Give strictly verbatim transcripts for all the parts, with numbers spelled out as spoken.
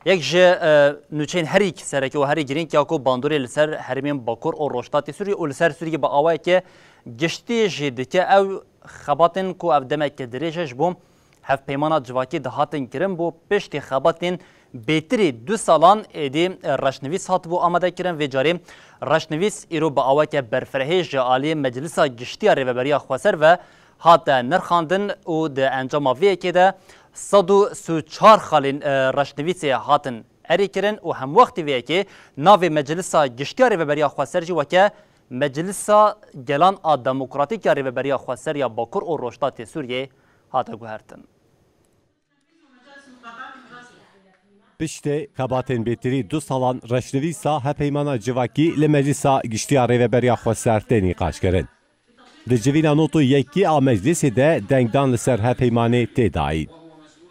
Yek ji, e, nûçeyên herî sereke û herî girîng ya ku bandorê li ser herêmên Bakur û Rojhilatê Sûriyê û li ser Sûriyê bi awayeke giştî jî dike, ew xebatên ku ev demeke dirêj e ji bo hevpeymana civakî dihatin kirin, bû piştî xebatên bêtirî du salan êdî, e, reşnivîs hatibû amadekirin. Vê carê reşnivîs îro bi awayeke berfirehê ji aliyê Meclisa Giştî ya Rêveberiya Xweser ve hate nirxandin û di encama vê yekê de sed û sî û çar xalên, e, reşnivîsê hatin erêkirin û hemwextî vê yekê navê Meclisa Giştî ya Rêveberiya Xweser jî weke Meclisa Gelan a Demokratîk ya Rêveberiya Xweser ya Bakur û Rojhilatê Sûriyê hate guhertin. Piştê xebatên bêtirî du salan reşnivîsa Hevpeymana Civakî li Meclisa Giştî ya Rêveberiya Xweser tê nîqaşkirin. Di civîna nod û yekî a meclîsê de dengdan li ser hevpeymanê tê dayîn.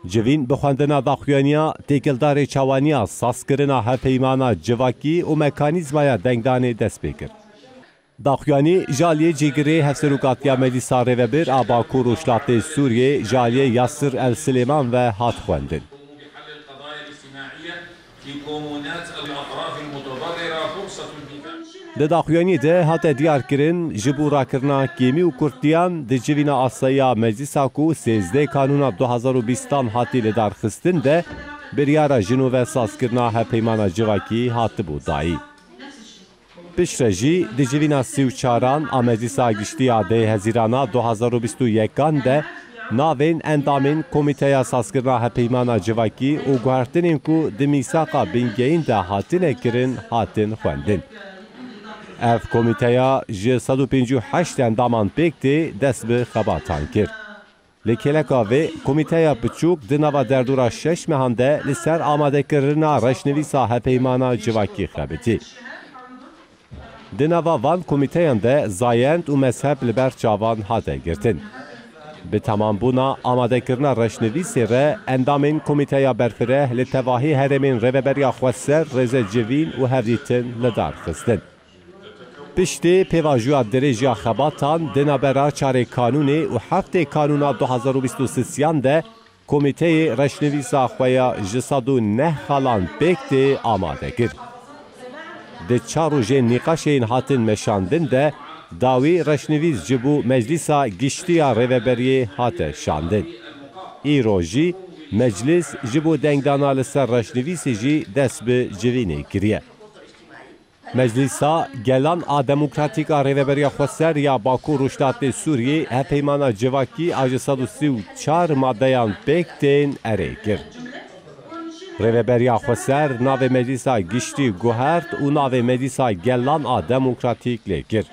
Civîn bi xwendina daxuyaniya têkildarê çawaniya sazkirina hevpeymana civakî û mekanîzmaya dengdanê dest pê kir. Daxuyanî ji aliyê cîgirê Hevserokatiya Meclîsa Rêvebir a Bakur û Rojhilatê Sûriyê ji aliyê Yasir El Silêman ve hat xwendin. Di daxuyaniyê de hate diyarkirin, ji bo rakirina kêmî û kurtiyan di civîna asayiya Meclîsa ku sêzdeh Kanûna du hazar û bîstan hatî lidarxistin de biryara ji nû ve sazkirina hevpeymana civakî hatibû dayîn. Piştre jî di civîna sî û çaran a Meclîsa Giştî ya deh Hezîrana du hazar û bîst û yekan de navên endamên Komîteya Sazkirina Hevpeymana Civakî û guhertinên ku di mîsaqa bingehîn de hatine kirin, hatin xwendin. Ev komîteya ji sed û pêncî û heşt endaman pêk tê dest bi xebatan kir. Li kêleka vê, komîteya biçûk di nava derdora şeş mehan de li ser amadekirina reşnivîsa hevpeymana civakî xebitî. Di nava van komîteyan de zayend û mezheb li ber çavan hate girtin. Bi temambûna amadekirina reşnivîsê re endamên komîteya berfireh li tevahî herêmên Rêveberiya Xweser rêze civîn û hevdîtin li dar xistin. Piştî pêvajoya dirêj ya xebatan di navbera çarê kanûnê û heftê kanûna du hazar û bîst û sisiyan de komîteyê reşnivîsa xwe ya ji sed û neh xalan pêk tê amade kir. Di çar rojên nîqaşên hatin meşandin de dawî reşnivîs ji bo Meclîsa Giştî ya Rêveberiyê hate şandin. Îro jî meclis ji bo dengdana li ser reşnivîsê jî dest bi civînê kiriye. Meclîsa Gelan a Demokratîk a Rêveberiya Xweser ya Bakur Rojhilatê Sûriyê hevpeymana civakî a ji sed û sî û çar madeyan pêk tên erê kir. Rêveberiya Xweser navê Meclîsa Giştî guhert û navê Meclîsa Gelan a Demokratîk lê kir.